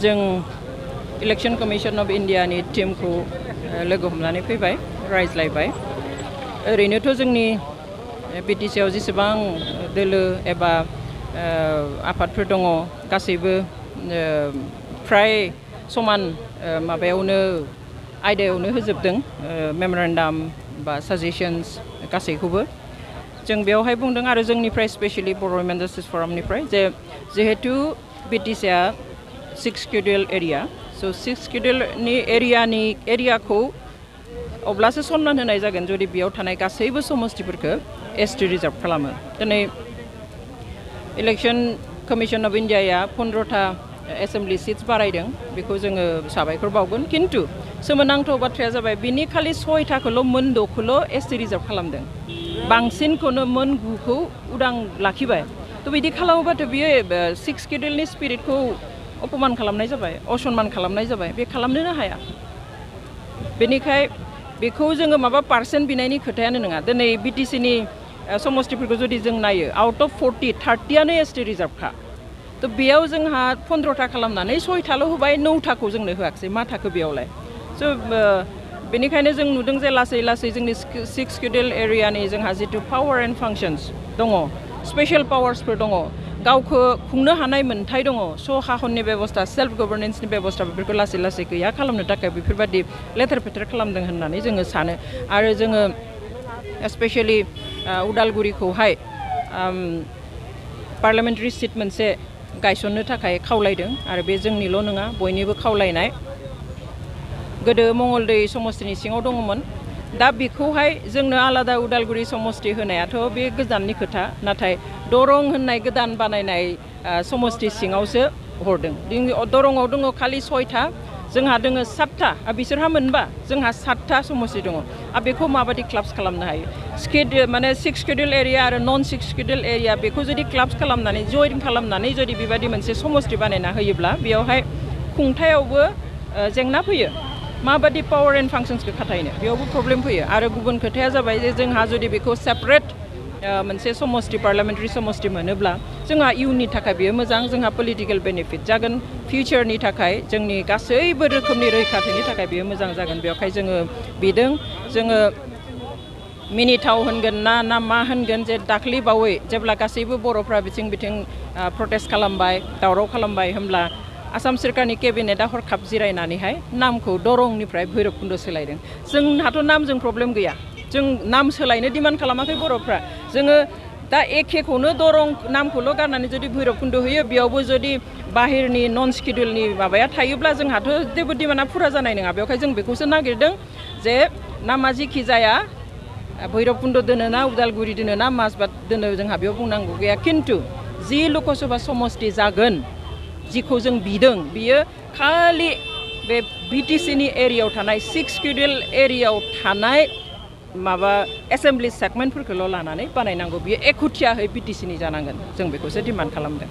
जों election commission of India नि team को लोगो हमनानै फैबाय रायज्लायबाय ओरैनोथ' जोंनि बिटिसिआव जेसेबां दोलो एबा आफादफोर दङ गासैबो फ्राय समान माबायावनो आयदायावनो होजोबदों मेमोरेन्डाम बा साजेशन्स गासैखौबो जों बेवहाय बुंदों आरो जोंनिफ्राय स्पेशली बर' वुमेन जस्टिस फरामनिफ्राय जे जिहेतु बिटिसिआ 6 शेड्यूल एरिया सो 6 शेड्यूलनि एरियाखौ अब्लासो सनमान होनाय जागोन जुदि बेयाव थानाय गासैबो समस्तिफोरखौ एसटी रिजार्व खालामो दिनै इलेक्शन कमिशन अफ इंडिया 15टा एसेम्बली सीट्स बारायदों बेखौ जोङो साबायखर बावगोन किन्तु सोमोनांथाव बाथ्राया जाबाय बिनि खालि 6टाखौल' मोन 10खौल' एसटी रिजार्व खालामदों बांसिनखौनो मोन 9खौ उदां लाखिबाय थ' बिदि खालामोबाथ' बियो 6 शेड्यूलनि स्पिरिटखौ अपमान खालामनाय जाबाय असनमान खालामनाय जाबाय बे खालामनोनो हाया बेनिखाय बेखौ जोङो माबा पार्सेन्ट बिनायनि खोथायानो नङा दिनै बिटिसिनि समस्तिफोरखौ जुदि जों नायो आउट अफ 30आनो एसटी रिजार्वखा थ' बेयाव जोंहा 15टा खालामनानै 6टाल' होबाय 9टाखौ जोंनो होआखिसै मा थाखो बेयावलाय स' बेनिखायनो जों नुदों जे लासै लासै जोंनि 6 शेड्यूल एरियानि जोंहा जितु पावार एन्ड फांसन्स दङ स्पेशल पावार्सफोर दङ गावखौ खुंनो हानाय मोन्थाय दङ स' हाखननि बेबस्था सेल्फ गभर्नेन्सनि बेबस्था बेफोरखौ लासै लासै गैया खालामनो थाखाय बेफोरबायदि लेथेर फेथेर खालामदों होननानै जोङो सानो आरो जोङो स्पेशली उदालगुरिखौहाय पार्लियामेन्टारि सीट मोनसे गायसननो थाखाय खावलायदों आरो बे जोंनिल' नङा बयनिबो खावलायनाय गोदो मंगलदै समस्तिनि सिङाव दङमोन दा बेखौहाय जोंनो आलादा उदालगुरि समस्ति होनायाथ' बे गोजाननि खोथा नाथाय दरं होननाय गोदान बानायनाय समस्ति सिङावसो हरदों दरंआव दङ खालि 6टा जोंहा दङ 7टा बिसोरहा मोनबा जोंहा 7टा समस्ति दङ आरो बेखौ माबायदि क्लाब्स खालामनो हायो माने 6 शेड्यूल एरिया आरो नन 6 शेड्यूल एरिया बेखौ जुदि क्लाब्स खालामनानै जइन खालामनानै जुदि बेबायदि मोनसे समस्ति बानायना होयोब्ला बेयावहाय खुंथायावबो जेंना फैयो माबायदि पावार एन्ड फांसन्सखौ खाथायनो बेयावबो प्रब्लेम फैयो आरो गुबुन खोथाया जाबाय जे जोंहा जुदि बेखौ सेपारेट मोनसे समस्ति पार्लियामेन्टारि समस्ति मोनोब्ला जोंहा इयुननि थाखाय बेयो मोजां जोंहा पलिटिकेल बेनिफिट जागोन फिउचारनि थाखाय जोंनि गासैबो रोखोमनि रैखाथिनि थाखाय बेयो मोजां जागोन बेवहाय जोङो बिदों जोङो मिनिथाव होनगोन ना मा होनगोन जे दाख्लि बावै जेब्ला गासैबो बर'फ्रा बिथिं प्रटेस्ट खालामबाय दावराव खालामबाय होमब्ला आसाम सोरखारनि केबिनेटआ हरखाब जिरायनानैहाय नामखौ दरंनिफ्राय भैरबकुन्द सोलायदों जोंहाथ' नामजों प्रब्लेम गैया जों नाम सोलायनो डिमान्ड खालामाखै बर'फ्रा जोङो दा एखेखौनो दरं नामखौल' गारनानै जुदि भैरबकुन्द होयो बेयावबो जुदि बाहेरनि नन शेड्यूलनि माबाया थायोब्ला जोंहाथ' जेबो डिमान्डआ फुरा जानाय नङा बेवहाय जों बेखौसो नागिरदों जे नामा जिखि जाया भैरबकुन्द दोनो ना उदालगुरि दोनो ना माजबाद दोनो जोंहा बेयाव बुंनांगौ गैया किन्तु जि लकसभा समस्ति जागोन जिखौ जों बिदों बियो खालि बे बिटिसिनि एरियायाव थानाय 6 शेड्यूल एरियायाव थानाय माबा एसेम्बली सेगमेन्टफोरखौल' लानानै बानायनांगौ बियो एखुथियाहै बिटिसिनि जानांगोन जों बेखौसो डिमान्ड खालामदों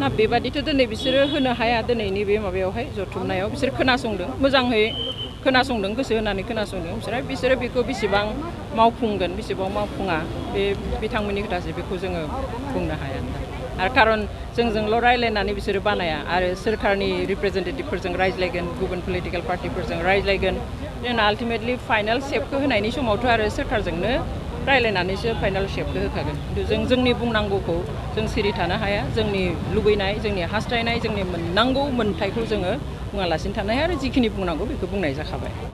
ना बेबादिथ' दिनै बिसोरो होनो हाया दिनैनि बे माबायावहाय जथुमनायाव बिसोर खोनासंदों मोजाङै खोनासंदों गोसो होनानै खोनासंदों बिसोरो बेखौ बेसेबां मावफुंगोन बेसेबां मावफुङा बे बिथांमोननि खोथासो बेखौ जोङो बुंनो हाया आरो खारन जोंजोंल' रायज्लायनानै बिसोरो बानाया आरो सोरखारनि रिप्रेजेन्टेटिभफोरजों रायज्लायगोन गुबुन पलिटिकेल पार्टिफोरजों रायज्लायगोन जोंना आल्टिमेटलि फाइनाल शेपखौ होनायनि समावथ' आरो सोरखारजोंनो रायज्लायनानैसो फाइनाल शेपखौ होखागोन जों जोंनि बुंनांगौखौ जों सिरि थानो हाया जोंनि लुबैनाय जोंनि हास्थायनाय जोंनि मोननांगौ मोन्थायखौ जोङो बुङालासिनो थानो हाया आरो जिखिनि बुंनांगौ बेखौ बुंनाय जाखाबाय